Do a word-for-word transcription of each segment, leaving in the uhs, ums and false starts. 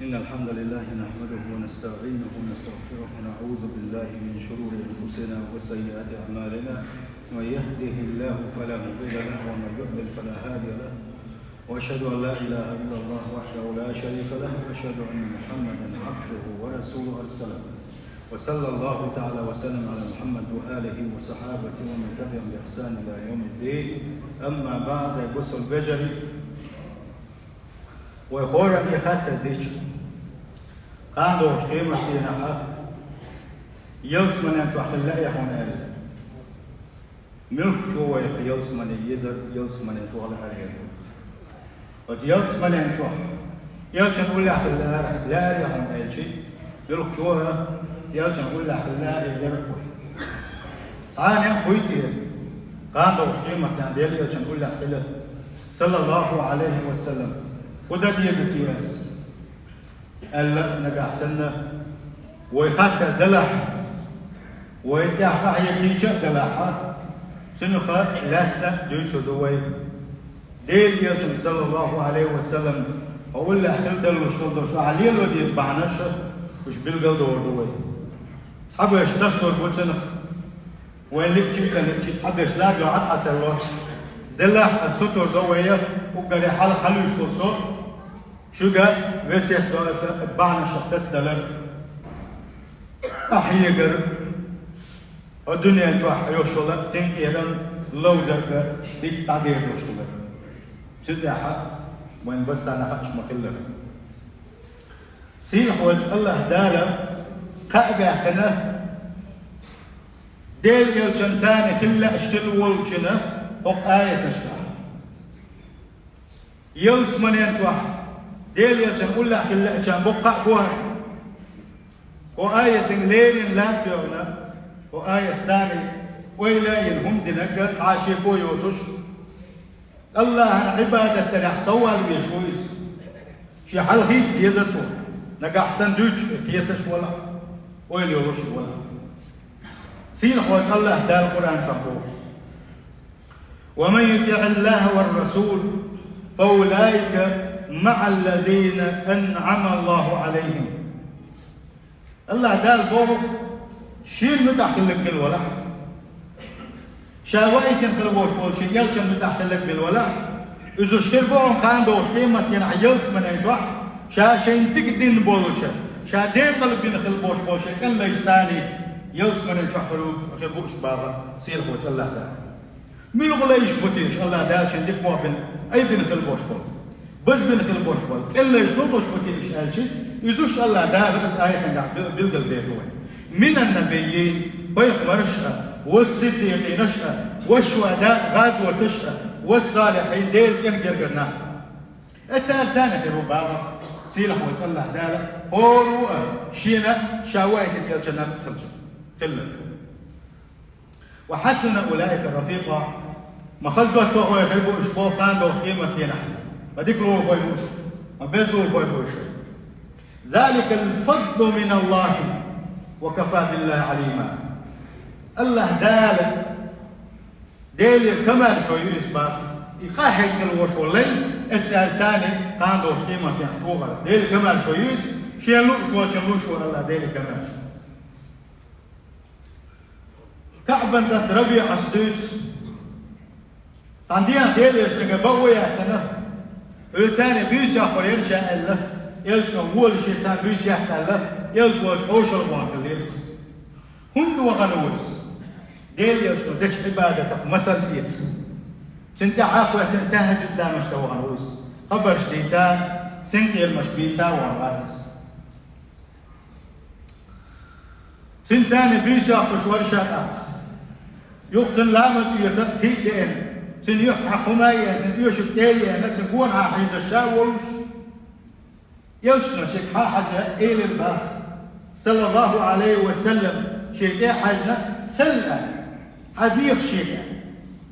إن الحمد لله نحمده ونستعينه ونستغفره ونعوذ بالله من شرور أنفسنا وسيئات أعمالنا. من يهده الله فلا مضل له ومن يضلل فلا هادي له. وأشهد أن لا إله إلا الله وحده لا شريك له وأشهد أن محمدا عبده ورسوله أرسله. وصلى الله تعالى وسلم على محمد وآله وصحابته ومن تبعهم بإحسان إلى يوم الدين. أما بعد، غسل الفجر. Вай хӀоранна хаттар дича, кхана догӀучу къематдийнахь ялсаманен чохь хила лаьа хьуна аьлла. Муьлххачо вайх ялсамане езар, ялсаманен чохь лаьара хир ду. Оцу ялсаманен чохь элчан уллехь хила лаьара, лаьара хьуна аьлча, муьлххачо а элчан уллехь хила лаьара дара. Цхьана а хуьйту, кхана догӀучу къематдийнахь Делан элчан уллехь хила, саллаллаху Ӏалайхи ва саллам, хӀун дан деза те ас? Аьлла нагахь санна, вай хаттар далахь, вай тӀехь къахьегийча а далахь, цунах лаьцна дуьйцур ду вай. Делан элчан, саллаллаху Ӏалайхи ва саллам, хьо уллехь хила даллуш хила долуш, ахьа лело деза бахьанаш, уьш билгал дохур ду вай. Цхьаберш тасалур бу цунах, вай лиъчи а ца лиъчи, цхьаберш ладоьгӀна Ӏад Ӏа тарло. Делахь а сутур до вай, уггаре хьалха хьалуьйш волу со, шуьга весет до аса бахьанашах тасадалар, къахьегар, хӀокху дуьнен чохь йолуш йолу синкъеран ловзарг а, диц дӀадер долуш хилар. Цу тӀехь вайн бассана хууш ма-хиллара. Сийлахьчу АллахӀ Дала кхаъ баьккхина Делан элчанца хила лаьаш хилла волчунна хӀокху аяташкахь. Ялсаманен чохь Делан элчан уллехь хила лаьачарна боккха кхаъ бу хӀара. Кху аятан леррина латтоьхна, кху аят царна ойла а йина хӀума динарг а цхьа а шеко йоцуш, АллахӀан Ӏибадат дарехь соввала веш ву иза. Шен хьал хийца деза цо, нагахь санна дуьйцуш кхеташ валахь, ойла йолуш валахь. Сийлахьчу АллахӀ Дала Къуръан чохь боху: «ومن يطع الله والرسول فأولئك مع الذين أنعم الله عليهم». АллахӀ Дала боху, шена муьтӀахь хилларг мила валахь, ша ваийтина хила волуш волу шен элчан муьтӀахь хилларг мила валахь, иза уьш хир бу хьуна кхана догӀучу къематдийнахь ялсаманен чохь, ша шайна дика дина болчу, ша декъала бина хила болуш болу шен цӀена лайшца ялсаманен, ялсаманен чохь хир, хир бу уьш боху сийлахьчу АллахӀ Дала. Муьлха лайш бу те уьш, АллахӀ Дала шен дика боху бина, айбина хила болуш болу, базбина хила болуш болу цӀена лайш муьлхаш бу те уьш аьлча, иза уьш АллахӀ Дала оцу аятан тӀехь бил-, билгалбехира вайна. «من النبيين», пайхамарш а, «والصديقين», а, «والشهداء», гӀазоташ а, «والصالحين», Делан цӀена гергара нах. Э, цара царна хир ву боху сийлахьчу АллахӀ Дала, хӀора а шена ша ваийтина элчанна муьтӀахь хилча, хилларг. «وحسن أولئك رفيقا». Ма хаза доттагӀой хир бу уьш боху кхана догӀучу къематдийнахь. Ма дика лулахой бу уьш, ма беза лулахой бу уьш. «ذلك الفضل من الله وكفى بالله عليما». АллахӀ Дала, Делера комаьршо ю иза боху. И къахьега хила волуш волу лай, эццара царна кхана догӀучу къематдийнахь тӀехь. Делера комаьршо ю иза, шена лууш волчунна луш ву АллахӀ Делера комаьршо. КаӀбан кӀант РабиӀас дуьйцу: цхьана дийнахь Делан элчанга бакъо яьттина, хьоьца царна буьйса яккхур яра ша аьлла, элчано вола шеца буьйса яккха аьлла, элча волчу хьошалгӀа вахана хилла иза. ХӀунда вахана ву иза? Делан элчано дечу Ӏибадатах масал эца. Цуьнан тӀаьхьа а хӀоьттина тахӀажжуд ламазашка вахана ву иза. Хабарш дийца, синкъерамаш бийца вахана вац иза. Цуьнца царна буьйса яккхуш вара ша тӀаккха. Юха цуьнан ламаз оьцу кхин а деана, цуьнан юьхь тӀехь хӀума а еана, цуьнан оьшург тӀе а еана, цуьнан гонахьа хьийзаш ша а волуш. Элчано шега хьа а хьаьжна элира боху, саллаллаху Ӏалайхи ва саллам, шега тӀе а хьаьжна, салла, хьан деха шега,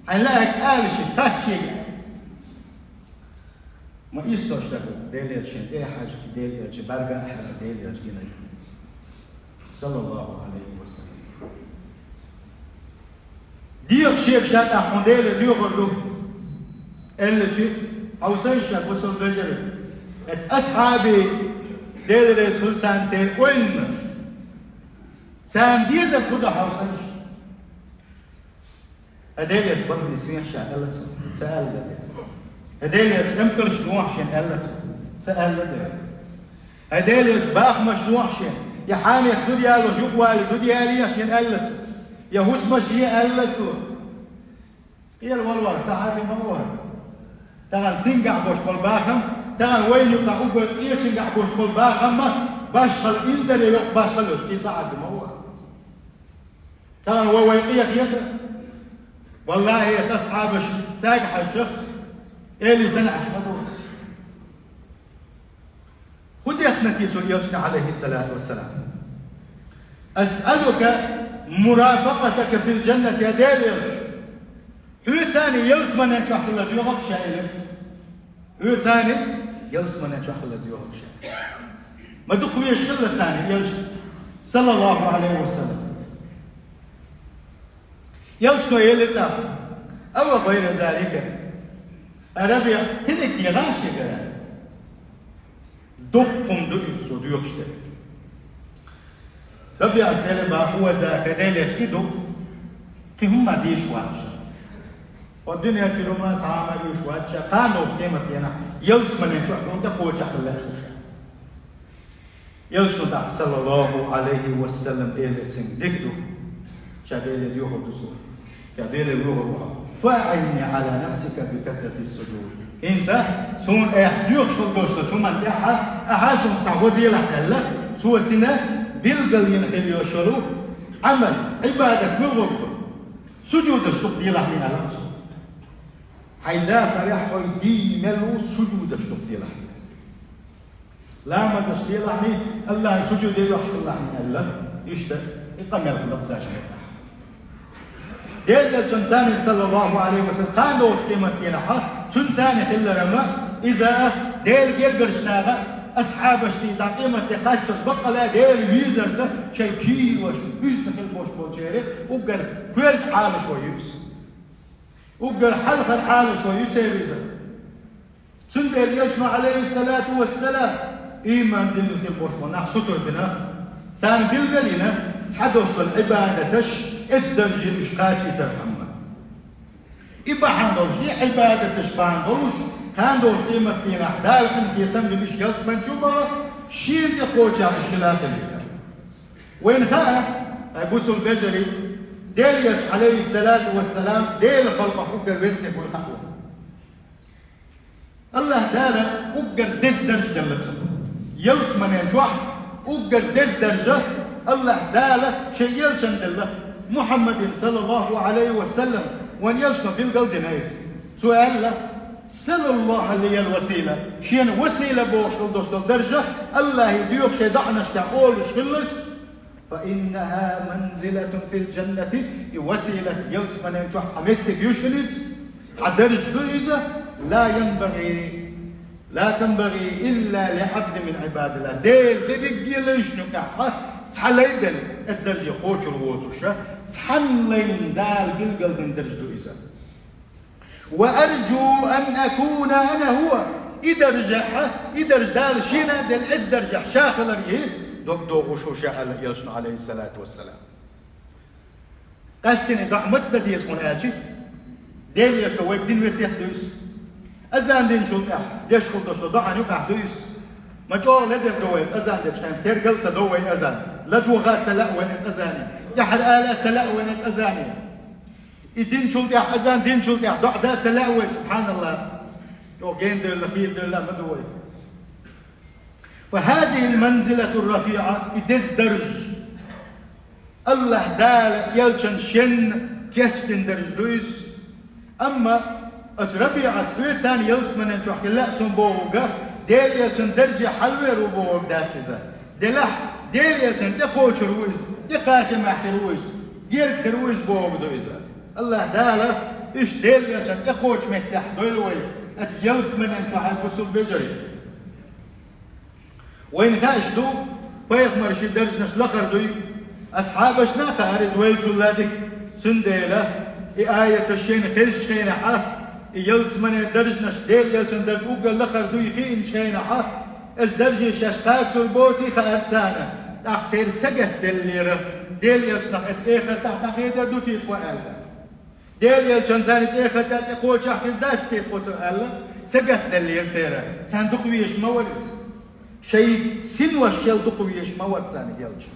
хьайн лаьарг ала шега, хаьттта шега. Ма истош стаг ву, Делан элча шена тӀе а хьаьжна, Делан элча бӀаьрга а хьаьжна, Делан элча гина ю. Саллаллаху Ӏалайхи ва саллам. Деха шега ша тӀаккха хьуна Деле доьхур ду, аьллачи, хьовсийша, бусалба вежарий, эцу асхьабий Дела реза хуьлда царна церан ойланаш. Царна дезар хӀун ду хьовсалаш. Хьай Дела елча бархӀ нийсвехьа ша аьлла цо, ца аьлла дера. Хьай Дела елча эмкалаш лохьа шена аьлла цо, ца аьлла дера. Хьай Дела елча бахамаш лохьа шена, я хьанех зуда ялош юкъа вале зуда ялийта шена аьлла цо, я хӀусамаш е аьлла цо. Къера валавар сахьаби ма ву хӀара. Тахан цуьнгахь болуш болу бахам, тахан вайна юкъахь уггар къечуьнгахь болуш болу бахам ма башхалла инзаре йоккха башхалла йолуш, и сахьаби ма ву хӀара. Тахан вай вай къехета. Валлахьи, аса асхьабаш цаьрга хьаьжча, элий санна Ӏаш ма ду. ХӀун дехна те цо элчане, Ӏалайхиссалату вассалам? «أسألك مرافقتك في الجنة», я Дела елча. Хьоьца цхьаьна ялсаманин чохь хила доьху-кх ша, элира цо. Хьоьца цхьаьна ялсаманин чохь хила доьху-кх ша. Ма дукха везаш хилла цхьаьна элча, саллаллаху Ӏалайхи ва саллам. Элчано элира тӀаккха: «أو غير ذلك». РабиӀа, кхиниг дегӀахьа шегара? Дуккха хӀума ду иза цо доьхуш дерг. РабиӀас элира: «هو ذاك», Дела елча, и ду. Кхин хӀумма дезаш вац ша. Хьо дуьнен чуьра хӀумма цхьа а ма оьшуш вац ша, кхана долчу къематдийнахь ялсаманин чохь хьуна тӀекхочуш хила лаьа шу ша. Элчано тӀаккха, саллаллаху Ӏалайхи ва саллам, элира цуьнга: «Дика ду». Ша Деле доьхур ду цо. Ша Деле доьхур ву хьо. «فأعني على نفسك بكثرة السجود». ХӀинца суна айхьа доьхуш хила долуш долчу хӀуманна тӀехь ахьа суна цхьа гӀо делахь аьлла, цо цуьнан билгал йина хила йолуш йолу Ӏамал, Ӏибадат муьлхарг ду? Сужудаш дукха делахь аьлла цо. Хьайн дахарехь хьо дийна мел ву, сужудаш дукха делахь. Ламазаш делахь, Аллахьна сужуде йохьуш хилалахь аьлла, иштта и къамел хилла цаьршинна. Делан Элчанца, саллаллаху Ӏалайхи ва саллам, кхана долчу къематдийнахь цуьнца хилларг ма, иза Делан гергарчу наха, асхьабашна дӀа къематде кхаччалц баккъалла Делан везарца шайн кийрош, буьзна хила болуш болчеран уггар коьрта Ӏалашо ю иза. Уггар хьалхара Ӏалашо ю церан иза. Цундела Элчано, Ӏалайхиссалату вассалам, ийман диллина хила болуш болу нах сутара бина, царна билгал йина, цхьадолуш долу Ӏибадаташ эс дарже уьш кхачийтархьама. И бахьана долуш, и Ӏибадаташ бахьана долуш, кхана долчу къематдийнахь Дала къинхетам бина уьш ялсамани чу а бахна, Шена тӀекхочуш уьш хила хилийта. Вайна хаьа, хьайн бусул бежарий, Делан Элча, Ӏалайхиссалату вассалам, Делан халкъах уггар веза вуй хаьа вайна. Аллахь Дала уггар деза даржа делла цунна. Ялсаманин чохь уггар деза даржа Аллахь Дала шайн Элчанна делла, Мухьаммадин, саллаллаху Ӏалайхи ва саллам, вайн Элчано билгал дина иза. Цо аьлла: «Саллаллаху Ӏалайхи ва саллам», шена васила бохуш хила долуш долу даржа Аллахье доьху шайн доӀанаш тӀехь олуш хилалаш, «فإنها منزلة في الجنة», и василат ялсаманин чохь цхьа меттиг ю шуна иза, цхьа даржа ду иза, «لا ينبغي، لا تنبغي إلا لعبد من عباد الله». Делан дерриге лайшна юкъахь цхьа лай белла, эс дарже кхочур воцуш, цхьанна лайна Дала билгал дина даржа ду иза. «وأرجو أن أكون أنا هو». И даржехь, и даржа Дала шена а делла, эс даржехь ша хилар и дог дохуш ву ша аьлла Элчано, Ӏалайхиссалату вассалам. Къаьсттина и доӀа маца дан деза хьуна аьлча, Делан Элчано вайга дина весет ду иза. Азан динчул тӀаьхьа деш хила долуш долу доӀан юкъахь ду иза. Ма чӀогӀа ледара до вай иза азан дечу хенахь, тергал а ца до вай азан, ладогӀа а ца лаьа вайна иза азане, тӀаьхьара ала а ца лаьа вайна иза азане. И динчул тӀаьхьа, азан динчул тӀаьхьа доӀа дан а ца лаьа вай, субхьаналлахӀ. ЧӀогӀа гена девлла, хийра девлла ма ду вай. «فهذه المنزلة الرفيعة», и деза даржа, Аллахь Дала Элчанна шена кечдина даржа ду иза. Амма оцу РабиӀас, хьоьца цхьана ялсаманин чохь хила лаьа суна бохург, Делан Элчанан дарже хьалавер ву бохург дац иза. Делахь, Делан Элчанна тӀекхочур ву иза, тӀекхачамехь хир ву иза, герга хир ву иза бохург ду иза. Аллахь Дала иштта Делан Элчанна тӀекхочу меттехь дойла вай, оцу ялсаманин чохь, хьайн бусул бежарий. Вайна хаьаш ду, пайхамарийн даржанаш лакхара дуй, асхьабашна а хаьара иза вайчул а дика, цундела и аяташ шайна хезачу хенахь а, и ялсаманин даржанаш, Делан Элчанан даржа уггар лакхара дуй хиъначу хенахь а, Иза дарже шаьш кхачалур боций хаьара царна, тӀаккха церан сагатделлера, Делан элчанах иза эхартахь дӀахедар ду те тхо аьлла. Делан элчанца царна иза эхартахь тӀекхочехь хир дац те тхо цо аьлла, сагатделлера церан. Царна дукха везаш ма вара иза. Шайн синошел дукха везаш ма вара царна элча.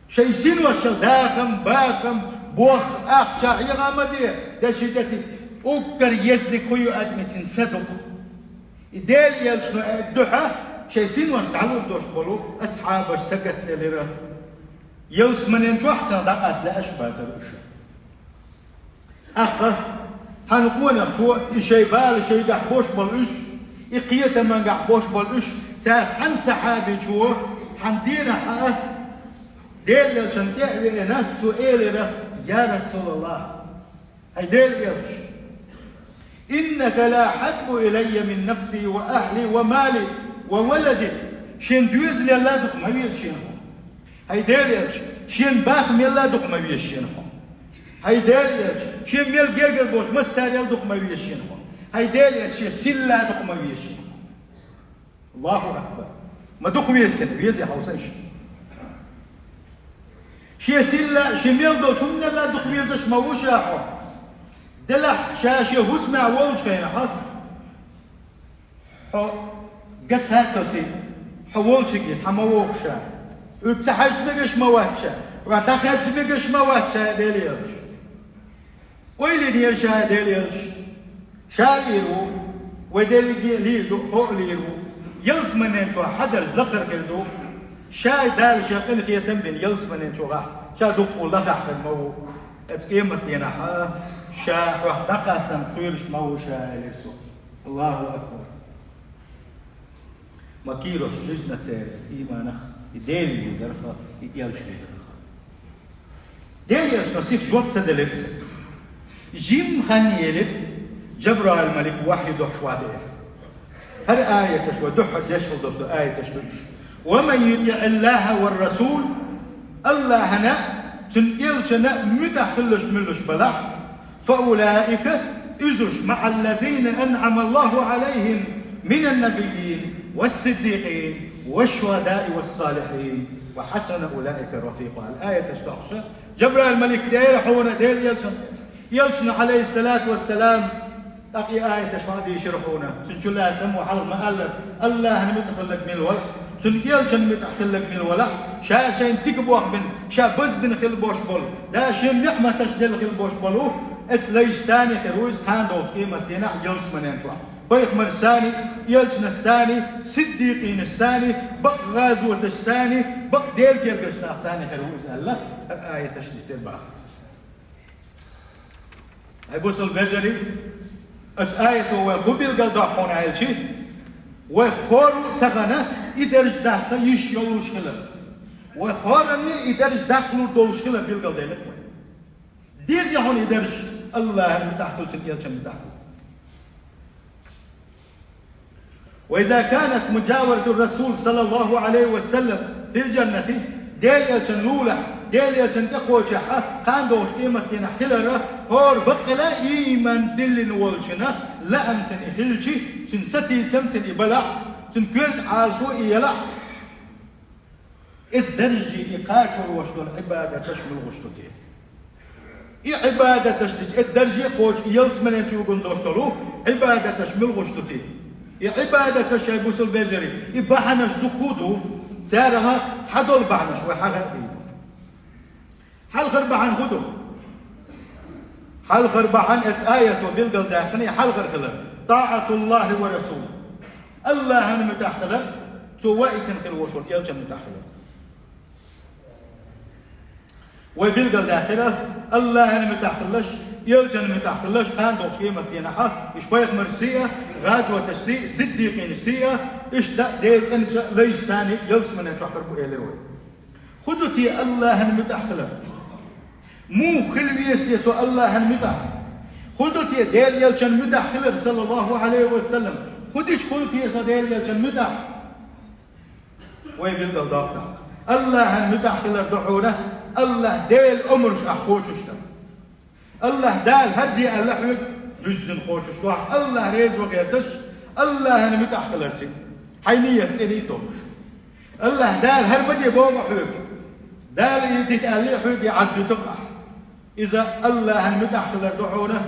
Шайн синошел дахам, бахам, бохам, ахча хьеха ма де, деши дети, уггар езлиг хӀу ю адамаца са дукха. И Делан элчано аьлла дуьхьа, шайн синош дӀалуш долуш болу асхьабаш сагатделира. Ялсаманин чохь царна дӀакъаста лаьаш бацара уьш. ТӀаккха цхьана къонахчо, и шайн бала шайгахь бош болу уьш, и кхетамангахь бош болу уьш, царах цхьана сахьабичо, цхьана дийнахь а, Делан элчанна тӀе а веана, цо элира: «Я Расулаллах, хӀай Делан элча, иннака ла ахьаббу илайя мин нафси ва ахьли ва мали ва валади». Шен доьзалел а дукха ма веза шена хьо. ХӀай Делан элча, шен бахамел а дукха ма веза шена хьо. ХӀай Делан элча, шен мел гергара болчу массарел а дукха ма веза шена хьо. ХӀай Делан элча, шен силла а дукха ма веза шена хьо. Аллаху акбар! Ма дукха веза шена, веза хьовсийша. Шен силла, шен мел долчу хӀуманал а дукха везаш ма ву ша хьо. Делахь ша шен хӀусамехь волчу хенахь, хьо гаса а тосий, хьо волчуьнга схьа ма вогӀу ша. Уьш ца хьаьжча мегаш ма вац ша, хьо дӀахаьжча мегаш ма вац ша, Делан элча. Ойла йинера ша, Делан элча. Ша а лийр ву, вай дерриге а лийр ду, хьо а лийр ву. Ялсаманин чохь хьан дарж лакхара хир ду. Ша а Дала шен къинхетам бина ялсаманин чохь, ша дуккха лахахь хир ма ву. Оцу къематдийнахь а ша хьох дӀакъастам кхоьруш ма ву ша, элира цо. Аллаху акбар! Ма кийрош дуьзна церан иза ийманах, и Дела везарх, и элча везарх. Делан элчано сиха жоп ца делира цо. Жимма хан елира, Жабраил-малик вахьйу дохуш вахьйу. ХӀара аяташ вай дуьххьара дешхал долуш ду аяташ ду уьш. «Ва ман ютиӀиллахьа ва расул», Аллахьана а, цуьнан элчана а муьтӀахь хилалаш муьллуш балахь, «фа улаика», изуш, «маӀа ллазина анӀама Аллаху Ӏалайхим минан набиййин ва сиддикъин ва шухӀадаи ва салихьин ва хьасуна улаика рафикъа». Аяташ дохуша, Жабраил-малик дера хьуна Делан элчанна, элчана, Ӏалайхиссалату вассалам, тӀаккха и аяташ ма дийшира хьуна. Цуьнан чу лаьцна мо хьалха ма-аллара, Аллахьана муьтӀахь хилларг мила валахь, цуьнан элчана муьтӀахь хилларг мила валахь, ша шайна дика бохбина, ша базбина хила бош болу, Дала шен неӀматаш делла хила бош болу, оцу лайшца а хир ву иза кхана долчу къематдийнахь ялсаманин чохь. Пайхамаршца а, элчанашца а, сиддикъинашца а, бакъ гӀазоташца а, бакъ Делан гергарчу нахаца а хир ву иза аьлла, хӀара аяташ дисира боху. Хьай бусалба вежарий, оцу аято вай хӀун билгалдоккху хьуна аьлчи, вай хӀора а тахана и дарж даккха йиш йолуш хилар. Вай хӀоранна и дарж даккхалур долуш хилар билгалделира вай. Деза хьуна и дарж Аллахьана муьтӀахь хила, цуьнан элчана муьтӀахь хила. «Ва иза канат муджаварату Расул саллаллаху Ӏалайхи ва саллам фил джаннати», Делан элчан лулахь, Делан элчан тӀекхочехь а, кхана долчу къематдийнахь хилар, хӀора баккъала ийман диллина волчунна лаамца и хилчи, цуьнан сатийсамца и балахь, цуьнан коьрта Ӏалашо и ялахь, иза дарже и кхачалуш долу Ӏибадаташ муьлхуш ду те? И Ӏибадаташ дича, и дарже кхочу, и ялсаманин чу вуьгун долуш долу Ӏибадаташ муьлхуш ду те? И Ӏибадаташ, хьай бусалба вежарий, и бахьанаш дуккха а ду, царах цхьадолу бахьанаш вай хьахаийта. Хьалхара бахьана хӀун ду? Хьалхара бахьана, оцу аято билгалдаьккхина, и хьалхара хилар: «ТӀаӀатуллахьи ва расулихьи». Аллахьана муьтӀахь хилар, цо ваийтина хила волуш волу элчана муьтӀахь хилар. Вай билгалдаьккхира, Аллахьана муьтӀахь хилалаш, элчана муьтӀахь хилалаш, кхана долчу къематдийнахь а, уьш пайхамаршций а, гӀазоташций а, сиддикъинашций а, иштта Делан цӀеначу лайшца а ялсаманин чохь хир бу элира вай. ХӀун ду те Аллахьана муьтӀахь хилар? Муха хила веза те со Аллахьана муьтӀахь? ХӀун ду те Делан элчана муьтӀахь хилар, саллаллаху Ӏалайхи ва саллам? ХӀун дича хуьлу те со Делан элчана муьтӀахь? Вай билгалдоккху тӀаккха. Аллахьана муьтӀахь хилар ду хьуна, Аллахь Делан омраш ахь кхочуш дан. Аллахь Дала хӀара де аьлла хьоьга, дуьззина кхочуш ду ахь, Аллахь реза ван гӀерташ, Аллахьана муьтӀахь хиларца. Хьайн нийят цӀерий долуш. АллахӀ Дала хӀара баде боху хьоьга. Дала и дита аьллий хьоьга, и Ӏад дуьту ахь. Иза АллахӀан муьтӀахь хилар ду хьуна,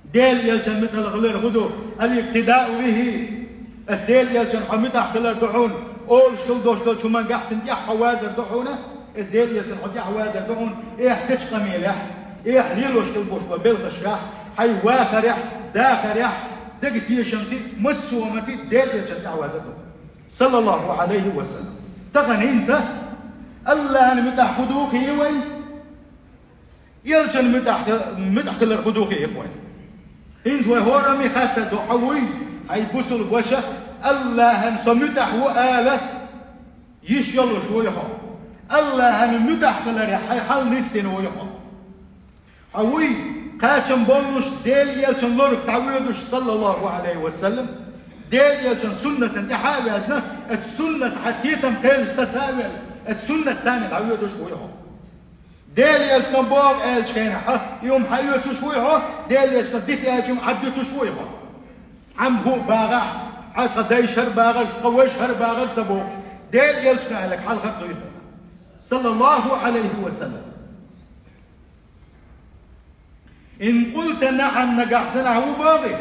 Делан элчан муьтӀахь хилар хӀун ду, аль-икътидаъу бихи. Ас Делан элчан хьо муьтӀахь хилар ду хьуна, олуш хила долуш долчу хӀумангахь цунна тӀехь хьо вазар ду хьуна, ас Делан элчан хьо тӀехь вазар ду хьуна, эхь дечу къамелехь, эхь лелош хила болуш болу белхашкахь, хьайн вахарехь, дахарехь, дага тешамций, массо а хӀуманций Делан элчан тӀехь вазар ду хьуна. Саллаллаху Ӏалайхи ва саллам. Тахана хӀинца АллахӀан муьтӀахь хӀун ду хии вайн? Элчан муьтӀахь, муьтӀахь хилар хӀун ду хии вайн? ХӀинца вай хӀораммо хаттар ду, хьо вуй, хьайн бусулба ваша, АллахӀан со муьтӀахь ву ала, йиш йолуш вуй хьо? АллахӀан муьтӀахь хиларехь хьайн хьал нисдина вуй хьо? Хьо вуй, кхачам боллуш, Делан элчан лорах дӀавоьдуш, саллаллаху Ӏалайхи ва саллам, Делан элчан суннатан тӀаьхьа а ваьзна, оцу суннатан хьан кхетам кхелаш таса а велла, оцу суннатца дӀавоьдуш вуй хьо? Делан элчано боху аьллачу хенахь, и хӀума хьан оьцуш вуй хьо, Делан элчано дита аьллачу хӀума Ӏад дуьтуш вуй хьо? Хьан хӀу багахь, хьан тхан дайша хӀара багӀар, тхан ваша хӀара багӀар ца бохуш, Делан элчано аьлларг хьалха а дуй хьо? Саллаллаху Ӏалайхи ва саллам. Ин къулта наӀам, нагахь санна хьан хӀун боху?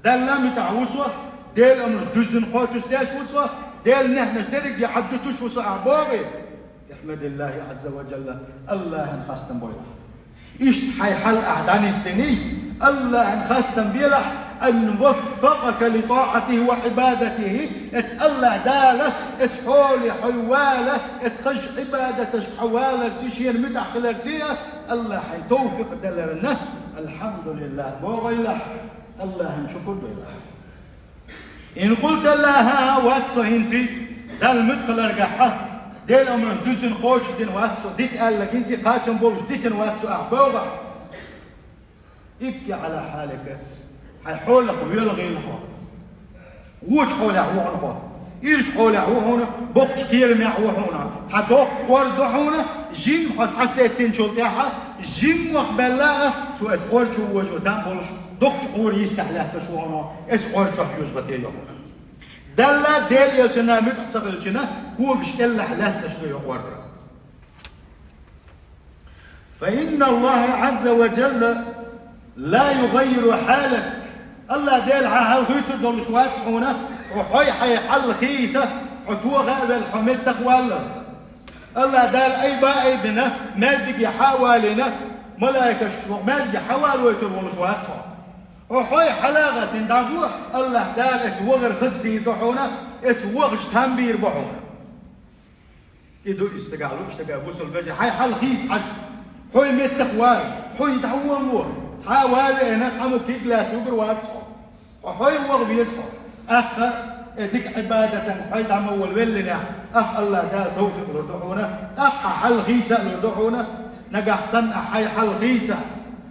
Далла муьтӀахь ву со, Делан амраш дуьззина кхочушдеш ву со, Делан нехнаш дерриге Ӏад дуьтуш ву со ахь боху? Ихьмадиллахи Ӏазза ва Джалла, АллахӀан хастам бойла. Иштта хьайн хьал ахь дӀанисдиний, АллахӀан хастам белахь, ан ваффакъака ли тӀаӀатихи ва Ӏибадатихи, эцу АллахӀ Дала, эцу хьоле хьо вала, эцу хазачу Ӏибадаташка хьо валарций, шена муьтӀахь хиларций, АллахӀ хьайн товфикъ деларна, алхьамдулиллахӀ бохуйлахь, АллахӀан шукур дойлахь. Ин къулта ла, хӀан-хӀа, вац со хӀинца, Далла муьтӀахь хиларгахь, Делан амраш дуьззина кхочушдина вац со, дита аьлларг хӀинца кхачам болуш дитина вац со ахь боху ахь. Ибки Ӏала хьалика, хьайн хьолах велхийла хьо. Вочу хьолехь ву хьуна хьо. Ирчу хьолехь ву хьуна, боккхачу кхерамехь ву хьуна. Цхьа доккха гӀор ду хьуна, жимма хьо схьасеттинчул тӀаьхьа, жимма ваха баьлла а, цо эцу гӀор чу вожо там болуш, доккхачу гӀора йистехь лаьтташ ву хьуна, эцу гӀор чохь юьжгӀате йо хьуна. Далла, Делан элчанна муьтӀахь ца хилчина, когаш кӀеллахь лаьтташ ду йо гӀор. Фа инна Аллаха Ӏазза ва Джалла ла югаййиру хьалак. АллахӀ Дела хьан хьал хийцар долуш вац хьуна, хьо хьой хьайн хьал хийца, хьо тоха а велла, хьо меттах валлалца. АллахӀ Дала айба а айбина, маьждиге хьа а валийна, малайкаш маьждиге хьа валойтур волуш вац хьо. Хьо хьой хьалагӀаттина дӀагӀо, АллахӀ Дала эцу вахар хазадийр ду хьуна, эцу вахча там бийр бу хьуна. И ду иза стагахь лууш, стага бусалба вежа, хьайн хьал хийца хьажа. Хьой меттах вала, хьой дӀаволло, цхьа а ван веана, цхьаммо куьг лаьцна вуьгур вац хьо. Хьо хьой ваха веза хьо. ТӀаккха, э, дика Ӏибадатан хьой дӀа ма волавеллинехь, тӀаккха АллахӀ Дала товфикъ лур ду хьуна, тӀаккха хьал хийца а лур ду хьуна, нагахь санна хьайн хьал хийца.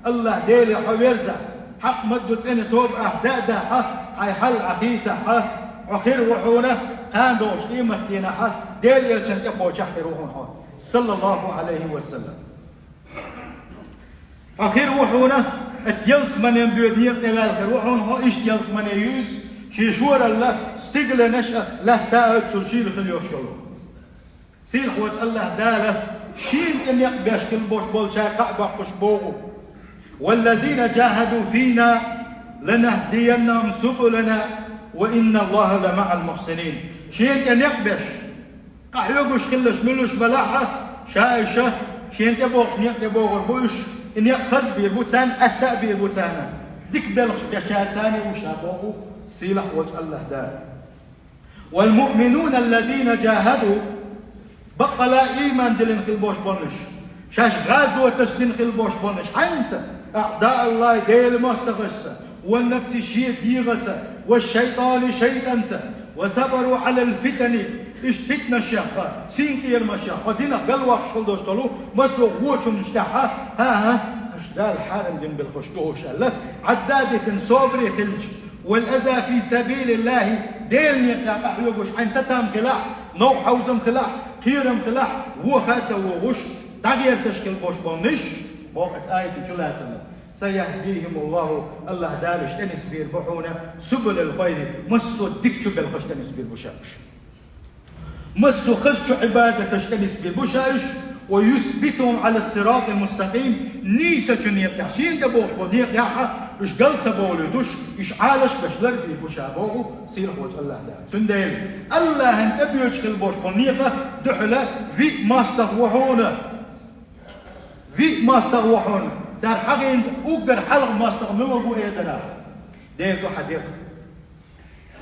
АллахӀ Деле хьо верза, хьакъ ма-дду цӀена тоба ахь даь а дахьа, хьайн хьал а хийцахьа, хьо хир ву хьуна, кхана долчу къематдийнахьа, Делан элчанна тӀекхочехь хир ву хьуна хьо, саллаллаху Ӏалайхи ва саллам. Хьо хир ву хьуна, оцу ялсаманин боьда некъа тӀе ваьлла хир ву хьуна хьо, иштта ялсамане ю иза, шен шоралла стигланаш а лаьтта а оццул шийла хила йолуш йолу. Сийлахь волчу АллахӀ Дала шена тӀе некъ беш хила болуш болчаьрга кхаъ боккхуш боху: «Валлазина джахаду фина ланахдияннахум субулана ва инна Аллаха ламаӀал мухьсинин». Шена тӀе некъ беш, къахьоьгуш хилалаш муьлш балахьа, ша иша шена тӀе бохучу некъа тӀе богӀур бу уьш, и некъ хаза бийр бу царна, атта а бийр бу царна, дика белхаш бечаьрца а ву ша боху сийлахь волчу АллахӀ Дала. «Валмуъминуна аллазина джахаду», баккъала а ийман диллина хила болуш болнуш, шаьш гӀазоташ дина хила болуш болнуш, хьаьнца, аъдааллахӀи, Делан мостагӀашца, ва нафси, шен дегӀаца, ва шайтӀани, шайтӀанца, ва сабару Ӏалал фитани, иштта питанашехха, синкъерамашехха, хьо динах галваккхуш хила долуш долу массо а гӀочунаш тӀехьа, хӀан-хӀа, аша Дала хьарам дина белхаш ду хӀуш аьлла, Ӏадда а дитина собаре хилча, «Вал аза фи сабилиллахи», Делан некъа тӀехь къахьоьгуш хьайн цатам хилахь, новкъа хьовзам хилахь, кхерам хилахь, воха а ца вогӀуш, дӀагӀерташ хила болуш болнуш, боху оцу аятан чулацамна. سيهديهم الله, Аллахь Дала уьш тӀанисбийр бу хьуна, سبل الخير, массо а дикачу белхаш тӀанисбийр бу ша уьш. Массо а хазачу Ӏибадаташ тӀанисбийр бу ша уьш, ويثبتهم على الصراط المستقيم, нийсачу некъа тӀехь, шена тӀе бохуш болу некъа тӀехь уьш гал ца бовлуьйтуш, уьш Ӏалаш беш ларбийр бу ша боху сийлахьчу Аллахь Дала. Цундела Аллахьан тӀебоьдуш хила болуш болу некъа дуьхьала виъ мостагӀа ву хьуна. Виъ мостагӀа ву хьуна. Цара хьагӀийна уггар хьалха мостагӀа муьлха бу эдарахь? Дера ду хьан дегӀ.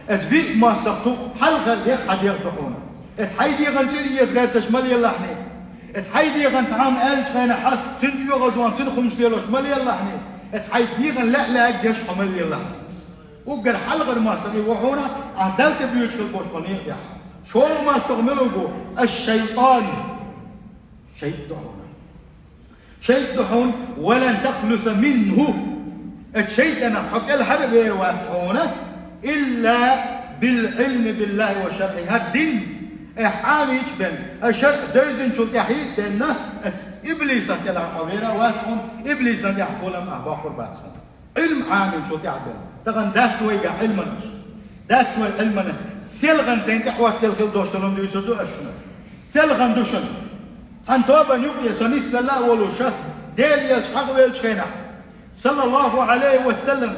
Оцу виъ мостагӀчух хьалхара дегӀ хьан дегӀ ду хьуна. Оцу хьайн дегӀан чӀир еза гӀерташ ма лелахьний. Оцу хьайн дегӀан цхьамма аьллачу хенахь, цуьнан оьгӀазвахна, цуьнан хӀуманаш лелош ма лелахьний. Оцу хьайн дегӀан лаьа лаьрга деш хьо ма лелахьний. Уггар хьалхара мостагӀа и ву хьуна, ахь Далла тӀебоьдуш хила болуш болу некъа тӀехь. ШолгӀа мостагӀа мила ву? الشيطان. ШайтӀа ду хьуна. ШайтӀа ду хьуна, ولن تخلص منه. Оцу шайтӀанах хьо кӀелхьара а вер вац хьуна, إلا بالعلم بالله وشرعه. ХӀара дин, ахь Ӏамийча бен, а шарӀ девзинчул тӀаьхьа а денна, оцу иблисах кӀелхьара хьо вер а вац хьуна, иблисан тӀехь толам ахь боккхур бац хьуна. Ӏилма Ӏамийчул тӀаьхьа бен. Тахана дац вайгахь Ӏилманаш. Дац вай Ӏилманаш. Селхана сайна тӀехь хӀоттаделла хила долуш долу хӀума дуьйцур ду ас шуна. Селхана ду шуна. Цхьана тобанна юкъе со нисвелла а волуш, Делан элча хьагӀ веллачу хенахь, саллаллаху Ӏалайхи ва саллам,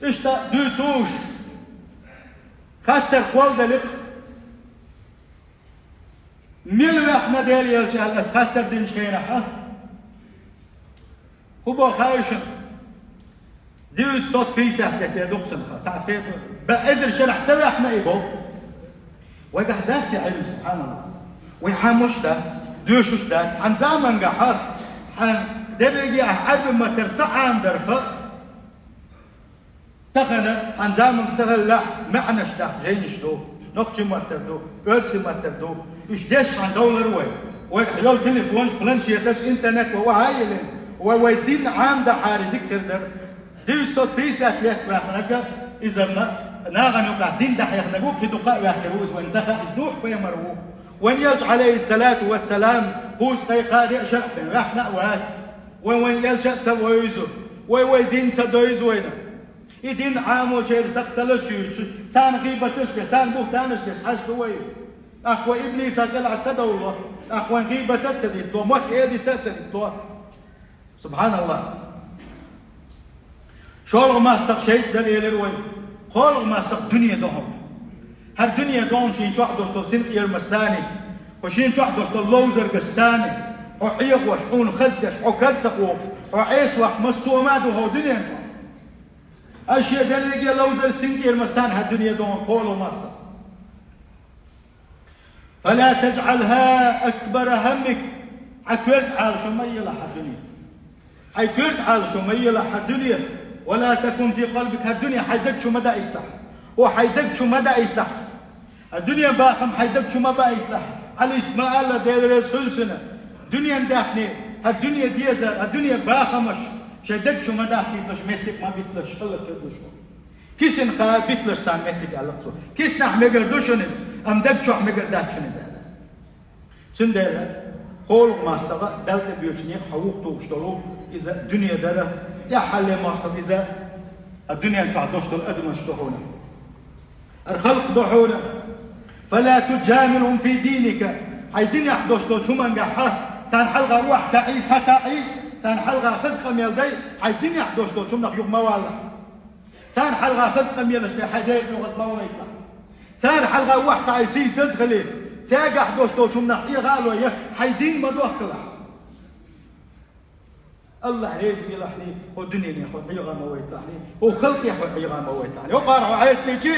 иштта дуьйцуш, хаттар кхолладелира. Мила ваьхна Делан элча аьлла, ас хаттар динчу хенахь, хӀун боху хаьий шуна? Девятьсот пятьдесят лет я дукха сан ха, цхьа кхета, бан эзар шарахь ца ваьхна и боху. Вайгахь дац и Ӏилма, субханаллах. Вай хьамаш дац, доьшуш дац. Цхьана замангахь хьан дерриге а Ӏарби маттара ца Ӏамадарха, тахана цхьана заманга ца хиллехь, маьӀнаш дахьа жайнаш ду, нохчийн маттара ду, оьрсийн маттара ду. Уьш дешшехь довлар вай. Вайгахь йолу телефонаш, планшеташ, интернет вай охьа а йиллина, вай вай дин Ӏамадахьара дика хир дара. Девятьсот пятьдесят лет ваьхнарг, иза ма, нахана юкъахь дин дӀахьехнарг ву, кхин дукха а ваьхна хир ву, иза вайна ца хаьа, иза Нухь-пайхамар ву. Вайн элча, Ӏалайхиссалату вассалам, кхузткъе кхаа де а шарахь бен ваьхна а вац. Вайн, вайн элча а ца вевза, вай вай дин ца девза вайна. И дин Ӏамочеран сакхталаш юьйцуш, царна гӀийбаташ деш, царна буьхтанаш деш хьажа ду вай. ТӀаккха вай иблисах кӀелхьара ца довло, тӀаккха вайн гӀийбат а ца дитто, мотт эдита а ца дитто. СубханаллахӀ. ШолгӀа мостагӀа шайтӀа дара элира вай. КхоалгӀа мостагӀа дуьне ду хьуна. ХӀара дуьне ду хьуна шен чохь долуш долу синкъерамаш санна, хьо шен чохь долуш долу ловзаргаш санна, хьо Ӏехош, хьуна хаза деш, хьо кара ца кхобуш, хьо Ӏеса ваккха массо а хӀума а ду хьо дуьнен чохь. Аш шен дерриге ловзар синкъерамаш санна хӀара дуьне ду хьуна кхоалгӀа мостагӀа. فلا تجعلها أكبر همك. Хьайн коьрта Ӏалашо ма елахь хӀара дуьне. Хьайн коьрта Ӏалашо ма елахь хӀара дуьне. ولا تكن في قلبك, хӀара дуьне хьайн даг чу ма даийталахь. О, хьайн даг чу ма даийталахь. ХӀара дуьнен бахам хьайн даг чу ма баийталахь. Ӏалис ма-алла, Дела реза хуьлда цунна. Дуьнен даьхни, хӀара дуьне дезар, хӀара дуьнен бахамаш шайн даг чу ма дахийталаш, меттиг ма битталаш, хӀаллакьхир ду шу. Кисана кхаба битталаш царна меттиг аьлла цо. Киснахь мегар ду шуна иза, амма даг чохь мегар дац шуна иза аьлла. Цундела кхоалгӀа мостагӀа Далла тӀебоьдуш некъа хьо вухатухуш долу иза дуьне дара, тӀаьххьара мостагӀа иза а дуьнен чохь долуш долу адамаш ду хьуна. ХӀара халкъ ду хьуна. فلا تجاملهم في دينك. Хьайн динехь долуш долчу хӀумангахь царна хьалха охьатаӀий, схьатаӀий, царна хьалха хаза къамел дай, хьайн динехь долуш долчу хӀуманах юха ма валлахь. Царна хьалха хаза къамелаш дай, хьайн дегӀан оьгӀаз ма вайталахь. Царна хьалха охьатаӀий, сийсаз а хилий, цаьргахь долуш долчу хӀуманах Ӏеха а лой, хьайн дин ма дохкалахь. АллахӀ реза велахьний, хӀокху дуьнене хьо Ӏеха ма вайталахьний, хӀокху халкъе хьо Ӏеха ма вайталахьний. ХӀокхара хьо Ӏесаличи,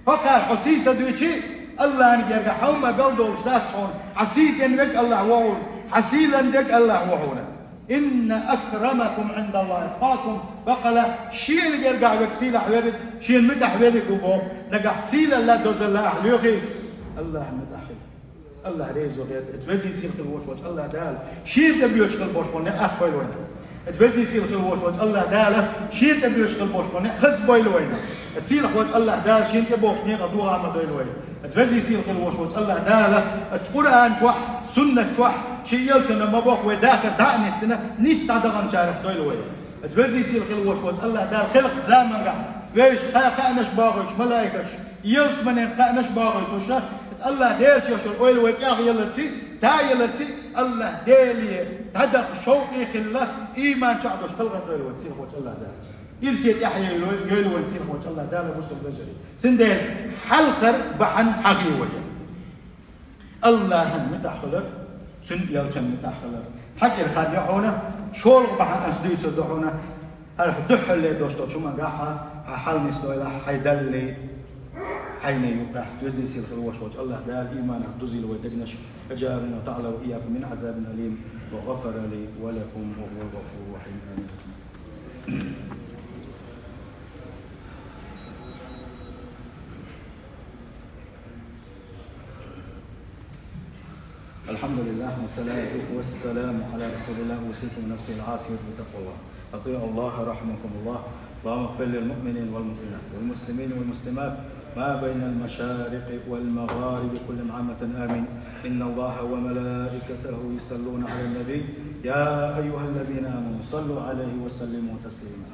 хӀокхара хьо сийсазвичи, АллахӀан гергахь хьо ма галдолуш дац хьуна, хьан сий ден верг АллахӀ ву хьуна, хьан сийлан дерг АллахӀ ву хьуна. إن أكرمكم عند الله أتقاكم. Баккъала, шена гергахь верг сийлахь верг, шена муьтӀахь верг ву боху, нагахь сийлалла, дозалла ахь лоьхий, АллахӀан муьтӀахь хила. АллахӀ реза ву хьуна, оцу везий сийлахь хила волуш волчу АллахӀ Дала шена тӀебоьдуш хила болуш болу некъ атта бойла вайна. Оцу везий сийлахь хила волуш волчу АллахӀ Дала шена тӀебоьдуш хила болуш болу некъ хаза бойла вайна. Оцу сийлахь волчу АллахӀ Дала шена тӀебогӀучу некъах догӀа ма дойла вай. Оцу везий сийлахь хила волуш волчу АллахӀ Дала оцу Къуръан чохь, суннат чохь, шен элчанна ма бохху вай дахар дӀа а нисдина, нийса дӀадаханчарах дойла вай. Везий сийлахь хила волуш волчу АллахӀ Дала хилла заманахь вевзаш кхаъ-, кхаънаш бохуьйтуш малайкаш, ялсаманенца кхаънаш бохуьйтуш, АллахӀ Делан чохь йолу ойла вай тӀехь яларций, та яларций, АллахӀ Деле дӀадаккха шовкъе хилла, ийман чохь долуш кхалхар дойла вайн сийлахь волчу АллахӀ Дала. Ирсе тӀехь йойла, йойла вайн сийлахь волчу АллахӀ Дала, бусалба вежарий. Цундела хьалхара бахьана хьахийна вай. АллахӀан муьтӀахь хилар, Цуьнан элчанан муьтӀахь хилар. Цхьа кӀира хан ю хьуна, шолгӀа бахьана ас дуьйцур ду хьуна, хӀара дуьххьарле долуш долчу хӀуманах хьан хьал нисдойла хьайн Далла, хьайна юкъахь. Везий сийлахь хила волуш волчу АллахӀ Дала ийманах дузийла вайн дегнаш. أجارنا الله تعالى وإياكم من عذاب أليم، وغفر لي ولكم وهو الغفور الرحيم. آمين. الحمد لله والصلاة والسلام على رسول الله. أوصيكم ونفسي العاصية بتقوى الله. أطيعوا الله رحمكم الله. اللهم اغفر للمؤمنين والمؤمنات والمسلمين والمسلمات ما بين المشارق والمغارب كلهم عامة، آمين. إن الله وملائكته يصلون على النبي، يا أيها الذين آمنوا صلوا عليه وسلموا تسليما.